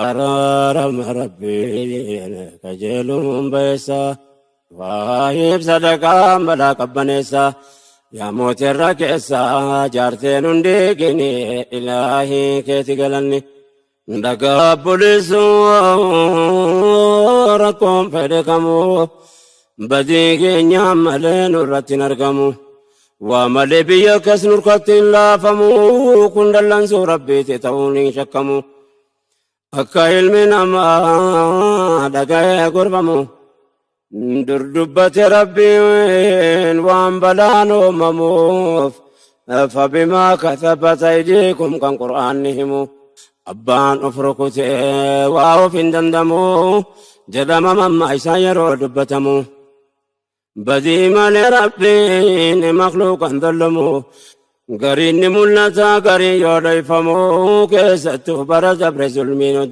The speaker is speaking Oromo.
Araarama Rabbiin kajeeluun bayeessa. Waa'eef sadaqaa balaa qabbaneessa. Yaa mootirra keessa jaarteen hundi gini ilaahii keeti galanni. Dhagaa bulisuu rakkoon fedhe kamuu badii keenya malee nurratti hin argamu. Waa malee biyya akkas nurkatti hin laafamu kun dallansuu Rabbiiti ta'uun hin shakkamu. Akka ilmi namaa dhaga'ee gorfamu dur dubbate Rabbiin waan balaan uumamuuf fabimaa kasabat aydiikum kan Qur'aanni himu. Abbaan of rukutee waa of hin dandamu jedhama mammaa isaa yeroo dubbatamu. Badii malee Rabbiin makluuqan dollamu gariin ni mul'ata gariin yoo dhoyfamu keessattuu bara dabre zulmiin hojjetamu.